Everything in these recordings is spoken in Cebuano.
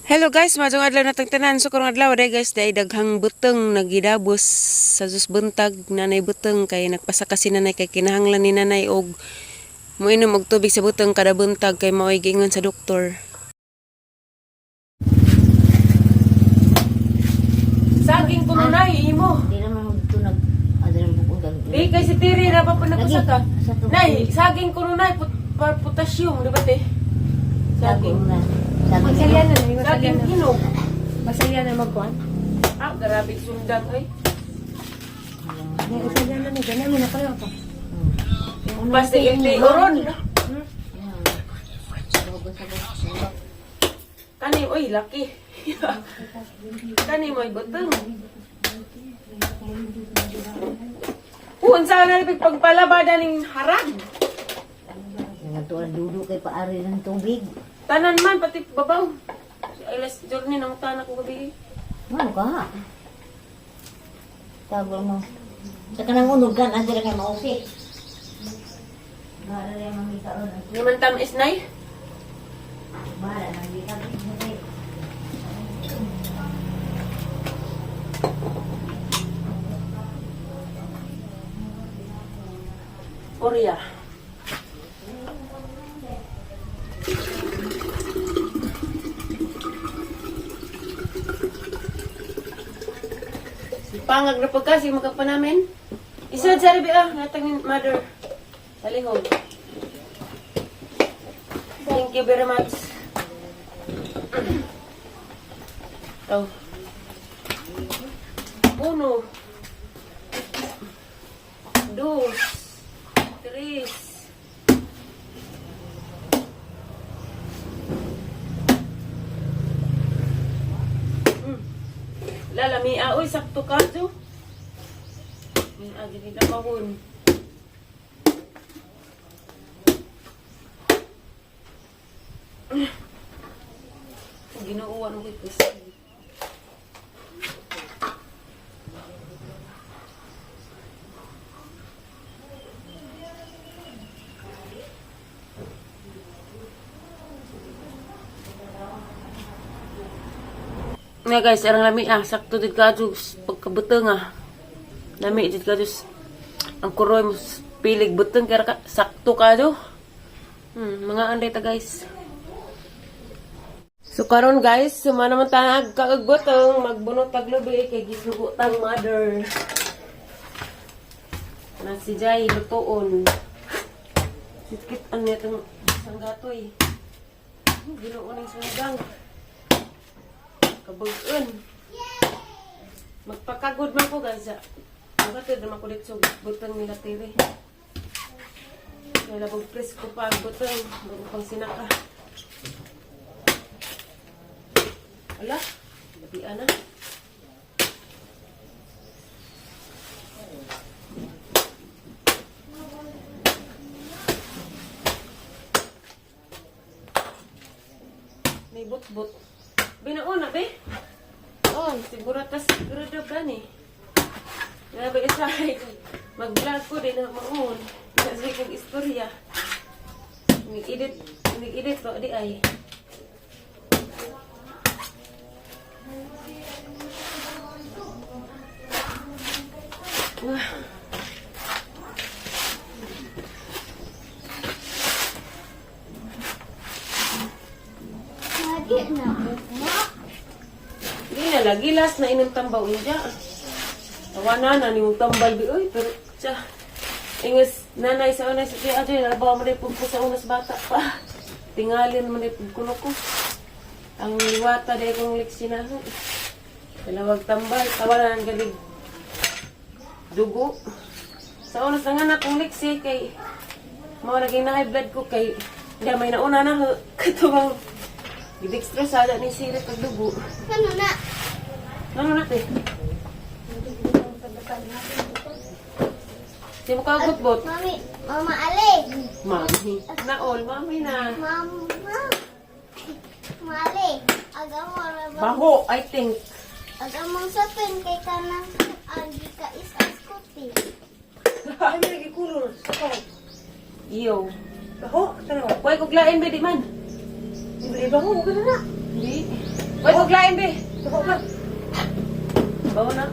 Hello guys, maayong adlaw natong tanan. So karong adlaw day guys, day daghang buteng nagidabos sa Diyos buntag nanay buteng kay nagpasa kasi nanay kay kinahanglan ni nanay og moinom og tubig sa buteng kada buntag kay mao'y giingon sa doktor. Saging ko nay imo. Di naman ito nag... Ano ng bukong gagawin. Di kay si Tiri na pa po nagpasa ka. Sa tubig. Nay, saging ko nay potassium, di ba te? Saging. na. Saging. Magsalian na, may Saging masalian na. hinog. Masalian na magkuhan. Ah, grabe sundan ay. May masalian na ni ganyan mo na kayo pa. Basta ilti oron. Kani, oy, laki. Kani mo'y buteng. Unsa na rin pagpalabada ning harag. Nga dudo kay paari ng tubig. Tanan man pati babaw. Si Aylas journey nang tanak ko gabi. Ano ka? Tago mo. Sa kanang unog kan, andi ra kay mausi. Bahala rin mangita ron. Naman tam is nay. Bahala mangita. Korea. Pangag na pagkasi magkapa namin. Isa sa rabi ah, natangin mother. Salihog. Thank you very much. Oh. Uno. Dos. Tres. Lala, mi uy, sakto ka, jo. Mi gini na mahon. Ginoo, ano ko ito? Nga guys, arang lami ah, sakto did ka pagkabuteng ah. Lami did ka ang kuroy mo pilig buteng kaya ka, sakto ka do. Mga anday ta guys. So karon guys, suma naman ta kaagutong magbunot tag lubi kay gisugo tang mother. Na si Jai lutoon. Sikit ang nitong sanggatoy. Ginoo ning sunggang. Kabag-on. Magpakagod man ko guys. Ang naman ko dito sa butang nila tiri. Kaya labog presko pa ang butang. Bago pang sinaka. Ala, labian na. May but-but. Binauna, be? Oh, siguro tas siguro daw gani. Grabe isa mag-vlog ko din na maun. Kasi kong istorya. Nag-edit, nag-edit to di ay. Wah. Lagi na ugma. Di na lagi last na inong tambaw inja. Tawa na na nimong tambal bi oy pero siya. Ingas nanay sa unay sa tiya ajoy nalabaw mo rin ko sa unas bata pa. Tingalin mo rin kuno ko. Ang liwata day kong leksinahan. Dalawag tambal tawa na ang galig dugo. Sa unas na nga na kong leksi kay mao naging na high blood ko kay hindi may nauna na ho. Katubang gidextrose sada ni sirit pag dugo. Ano na? Ano natin? Di mo kagot-bot? Mami, Mama Ali. Mami. Naol, mami na. Mama. Mali. Agamo ra ba? Baho, I think. Agamong sapin kay kanang agi ka is askuti. Ay, may nagikulo. Sakaw. Iyo. Baho, tanaw. Kuhay kog lain, be, di man. Libre baho, gano'n na. Hindi. Uy, huglain, be. Tuko ka. Bawo na.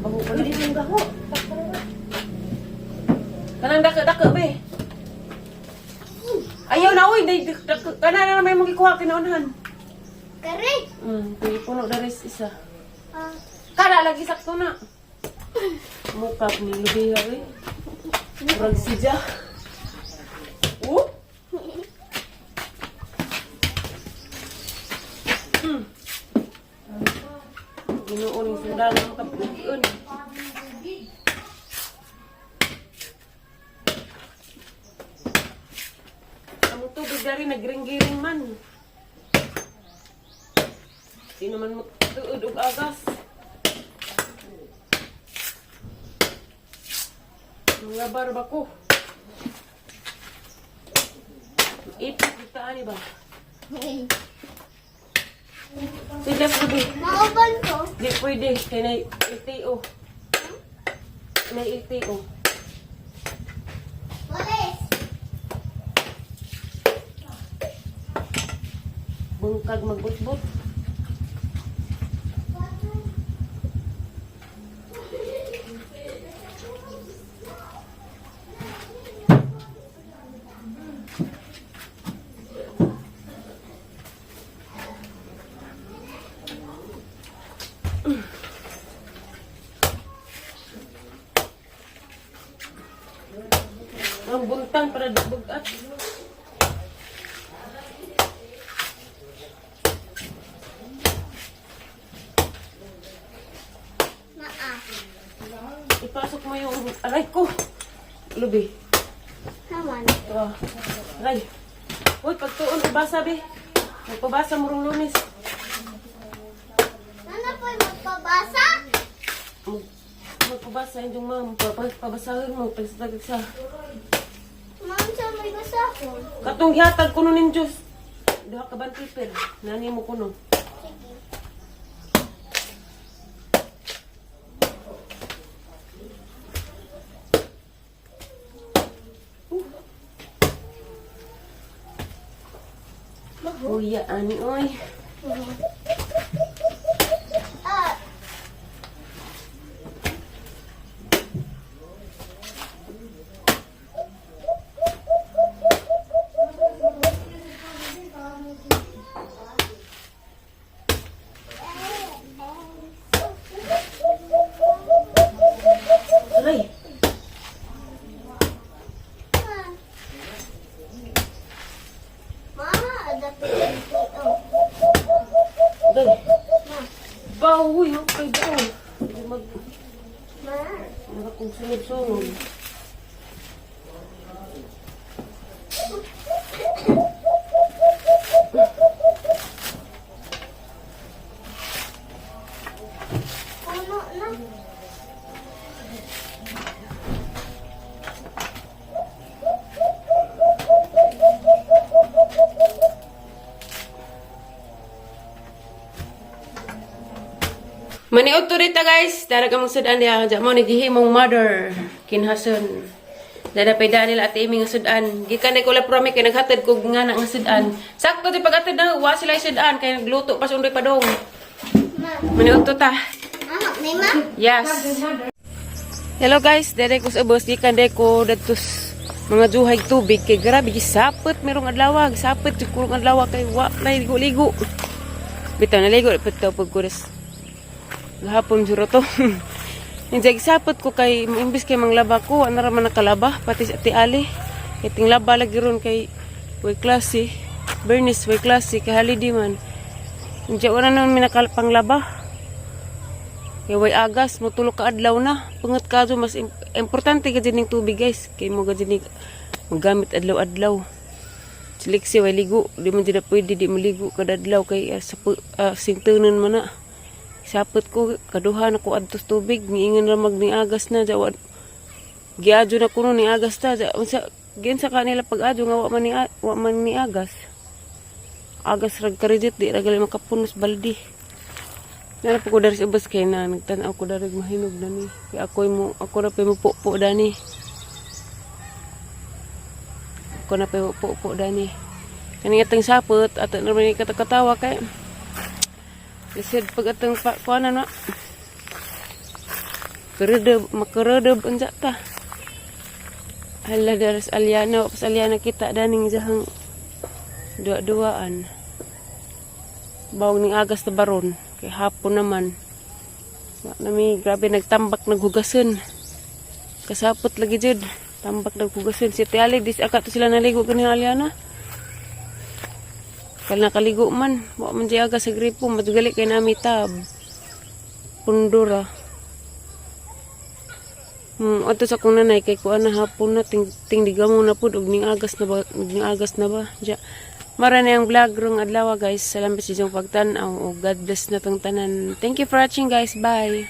Bawo pa na. Pwede mong gaho. Kanang dako-dako, be. Ayaw na, uy. Dako. Kana na may magikuha kinaunhan. Kare. Kuya puno na rin isa. Ah, Kada lagi sakto na. Mukap ni Lubiha, eh. Murag sidya. Oh! Ginoo ning sundalo ang kapugon. Ang tubig dari nagring-giring man. Di naman mo tuod og agas. Mga barba ko. Ipit dito ani ba? Sige, pwede. Mauban ko. Di pwede. Kaya na LTO. May LTO. Walis. Bungkag magbutbut. Ang buntang para di bugat. Maa. Ipasok mo yung aray ko. Lubi. Naman. Oh. Aray. Uy, pagtuon, pabasa, be. Magpabasa mo rong Lunes. Ano po'y magpabasa? Magpabasa yung ma'am. Pabasahin mo. Pagsatagag sa... Ma'am, sa may basahon. Katong gihatag kuno ning Diyos. Duha ka ban paper. Nani mo kuno. Sige. Kuya ani oy. Ah, Aray. ah. Mama, adapit ito. Aray. Ma, Baw uy, oh, kay baw. Di mag ma. nakakong sunod-sunod. Puno na. Maniud to rita guys, dara ka mong sudan diha ja mo ni gihimong mother kinhason. Dada pay Daniel at Amy nga sudan. Gikan na ko la promi kay naghatid kog nga na nga sudan. Sakto di paghatid na wa sila sudan kay nagluto pa sa undoy padong. Ma, Maniud to ta. ah, may ma? Yes. Hello guys, dere ko sa ubos gikan dere ko dadto mga juhay tubig kay grabe gisapot merong adlaw, gisapot jud kurong adlaw kay wa nay ligo-ligo. Bitaw naligo pud to pag kuris. Gahapon juro to. Hindi gisapot ko kay imbis kay manglaba ko, ana ra man nakalaba pati sa Ate Ali. Kay tinglaba lagi ron kay way klase. Bernice way klase kay holiday man. Hindi wala naman minakal panglaba. Kay way agas, mutulog ka adlaw na. Pangat ka mas importante ka ning tubig guys. Kay mo ka ning magamit adlaw-adlaw. Siliksi way ligo, di man jud na pwede di maligo kada adlaw kay sa singtunon man na. Sapot ko kaduha na ko adtos tubig, niingon ra mag niagas na jawa. Giadyo na kuno ni agas ta ja unsa giunsa kanila pag-adyo nga wa man ni agas. Agas rag karidit di ra gali makapunos baldi. Nara po ko dari sa ubos kay na nagtan-aw ko dari mahinog na ni. Kay ako'y mo ako ra pa mo pupo dani. Ako na pa mo pupo dani. Kani atang sapot ato na man katakatawa kay Lisod pag atong pa, kuanan na. Keredeb, makeredeb unsa ta. Hala daras Aliana, pas Aliana kita daning jahang dua-duaan. Bawang ning agas ta baron kay hapon naman. Wa nami grabe nagtambak naghugason. Kasapot lagi jud. Tambak naghugason si Tiali dis aka to sila naligo kani Aliana. Kal nakaligo man, wa man di agas sa gripo, madgali kay nami tab. Pundura. Ato sa akong nanay kay kuan na hapon na ting ting digamo na pud og ning agas na ba, ning agas na ba. Ja. Mara na yung vlog rong adlaw, guys. Salamat sa inyong pagtan-aw ug God bless na tong tanan. Thank you for watching, guys. Bye.